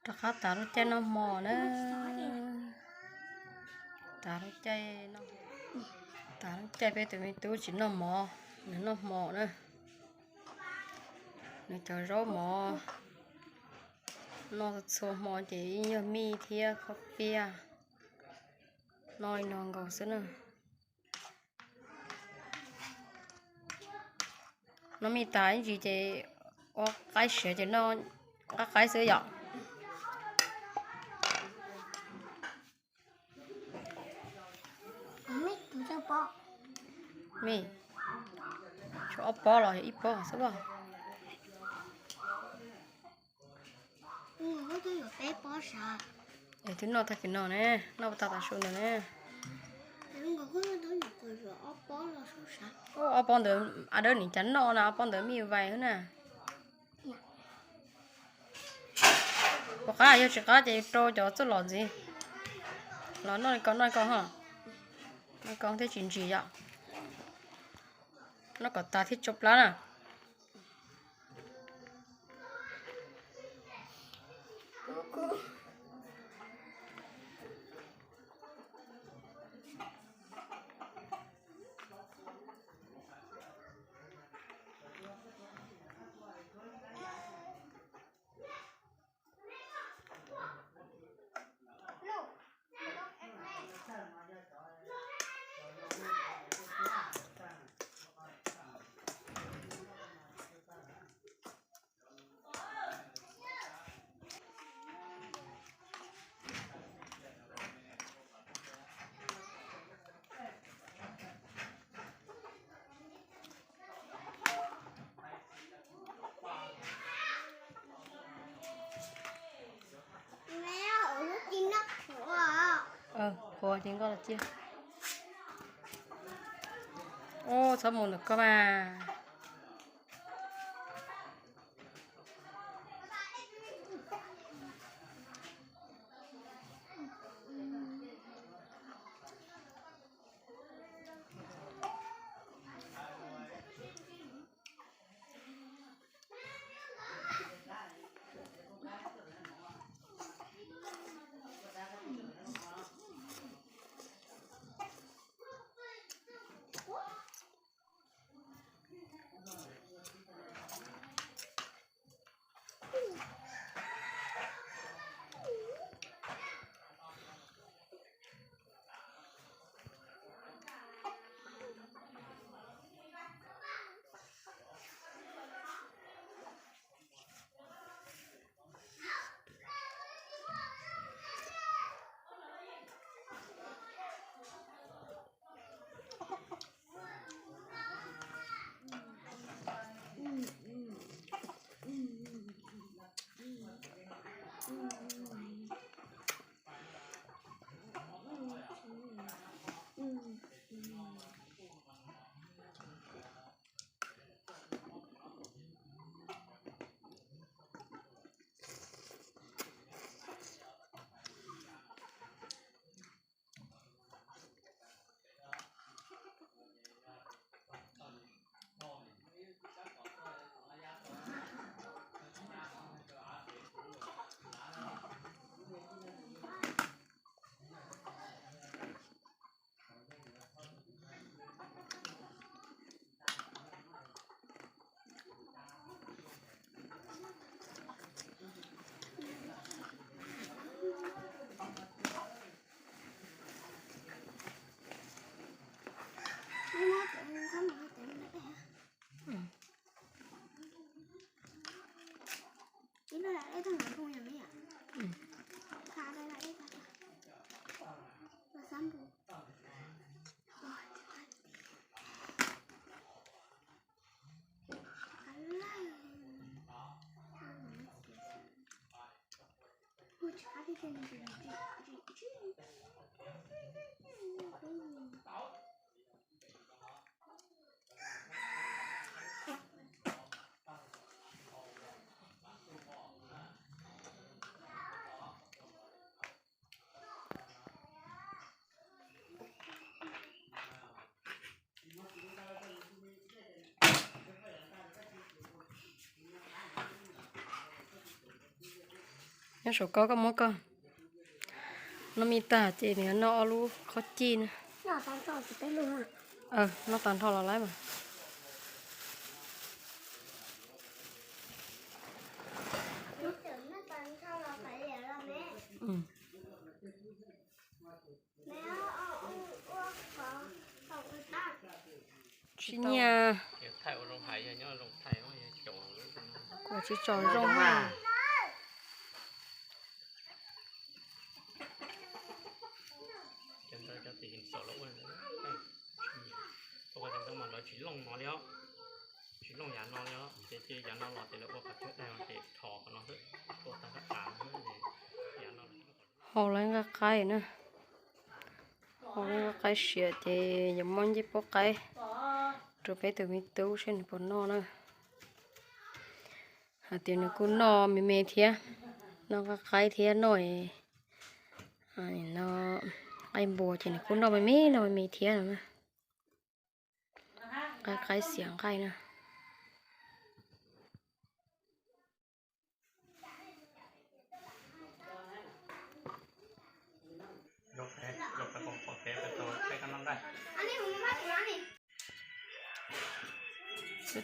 Rov qab tas lub caij noj hmo na. Tas lub caij, tas lub caij peb tus me tub tsis noj mov, nws noj hmo na. Nws cov zaub mov noj txhua hmo ces ib nyuag mij thiab khaub piab, noj li no nkaus xwb na. Noj mij tas ib ntsis ces ua qaib siav ces noj qab qaib xwb yom. Mij, tshuav ob pob los yog ib pob xwb as. Es twb noj tag kis no ne, noj tag tas su ntawd ne. Ob pob ntawd a dawb nim cas noj na, ob pob ntawd mij vais xwb na. Puas qab, yog tsis qab ces rau cov txuj lom ntxiv los noj li ko, noj li ko ho. Noj ko thiaj tsis ntsim yom. Noj kom tas thiaj tsau plab na. Qhuav ces nkoj los cia. Ub, txhob mus ntawm koj mas. Nyob saum koj, koj muab koj. Noj me tag ces nws noj ob lub khob cij na. Noj tag nrho los lawm mas. Tsis nyiam. Kuv tsis tsom zoo. Tsis looj no li os, tsis looj yav no li os, ces cia yav no los ces lawv ua qhov cub daig ces thov qhov no xwb, ua tag kab av xwb ces yav no. Haus lawv nqaij qaib na, haus lawv nqaij qaib siav ces yuav muab ncej puab qaib rau peb tus me tub seb nws puas noj na. Hais tias nws kuj noj me me thiab, noj nqaij qaib thiab noj no nqaij npua ces nws kuj noj me me, noj me me thiab no na. Nqaij qaib xiav nqaij na.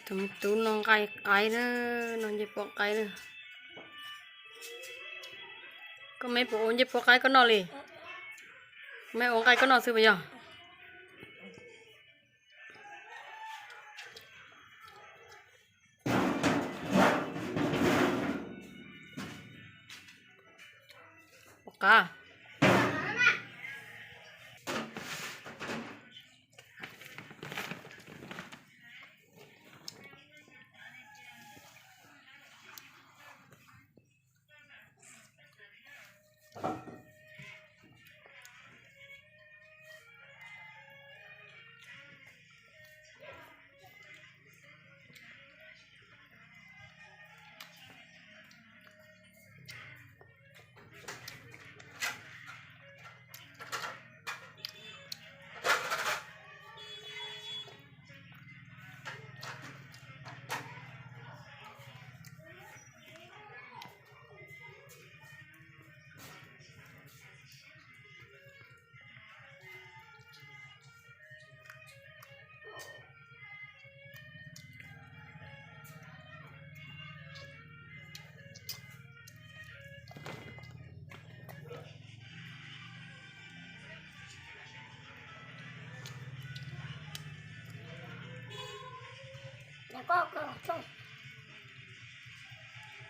Tus me tub noj nqaij qaib na, noj ncej puab qaib na. Koj me puas ua ncej puab qaib koj noj li? Koj me ua nqaij koj noj xwb puas yog? Ua qab.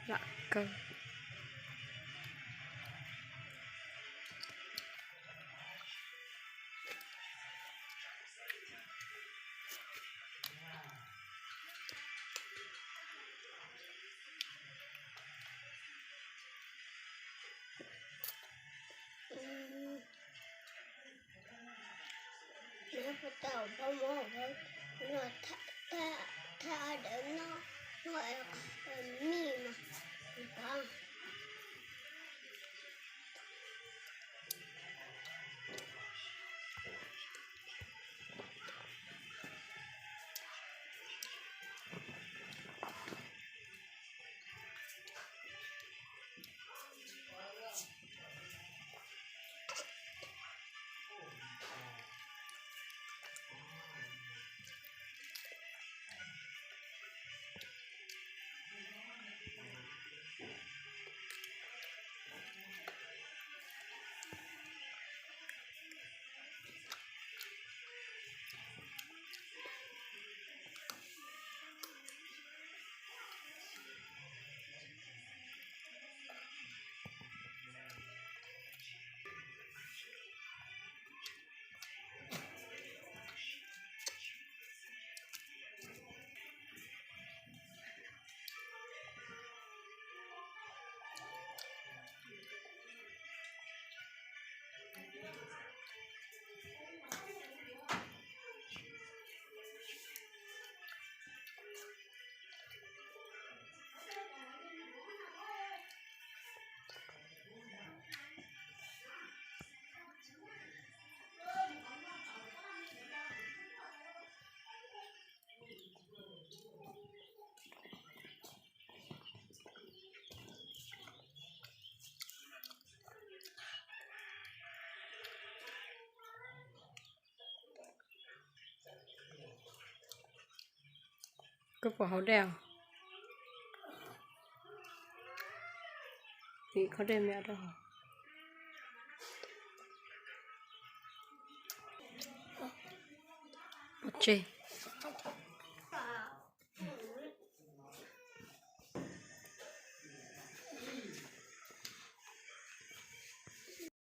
Lam kawg. Nws puas tau pab muab no tha dawm no, no mij mas pab. Koj pom haus dej os? Nim khaub dej me rau hauv. Pov tseg.